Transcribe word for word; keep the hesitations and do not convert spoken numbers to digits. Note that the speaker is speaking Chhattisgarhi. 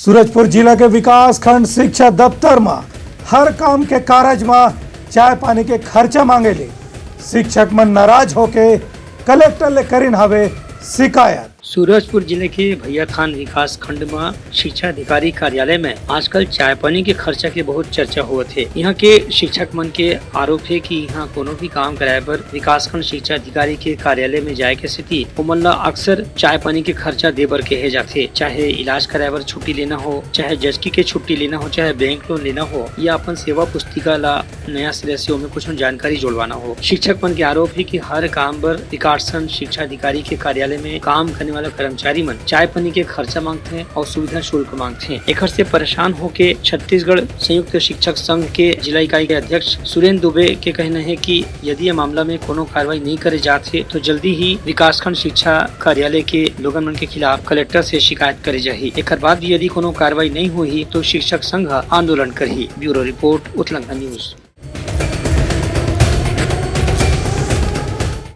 सूरजपुर जिला के विकासखंड शिक्षा दफ्तर म हर काम के कारज म चाय पानी के खर्चा मांगे ले शिक्षक मन नाराज होके कलेक्टर ले करिन हवे शिकायत। सूरजपुर जिले के भैयाथान विकास खंड म शिक्षा अधिकारी कार्यालय में आजकल चाय पानी के खर्चा के बहुत चर्चा होवत हे। यहाँ के शिक्षक मन के आरोप हे कि यहाँ कोनो भी काम कराए बर विकासखंड शिक्षा अधिकारी के कार्यालय में जाए के स्थिति ओमन ला अक्सर चाय पानी के खर्चा दे बर कहे जाथे, चाहे इलाज कराए बर छुट्टी लेना हो, चाहे जचकी के छुट्टी लेना हो, चाहे बैंक लोन लेना हो या अपन सेवा पुस्तिका ला नया सिरे से ओमे कुछ जानकारी जोड़वाना हो। शिक्षक मन के आरोप हे कि हर काम बर विकासखंड शिक्षा अधिकारी के कार्यालय में काम करने वाला कर्मचारी मन चाय पानी के खर्चा मांगथे और सुविधा शुल्क मांगथे। एखर से परेशान होके छत्तीसगढ़ संयुक्त शिक्षक संघ के जिला इकाई के अध्यक्ष सुरेंद्र दुबे के कहना हे कि यदि ये मामला में कोनो कार्रवाई नहीं करे जात हे, तो जल्दी ही विकासखंड शिक्षा कार्यालय के लोगन मन के खिलाफ कलेक्टर से शिकायत करे जाही। एखर बाद भी यदि कोनो कार्रवाई नहीं होही, तो शिक्षक संघ ह आंदोलन करही। Bureau report, Utlangha news.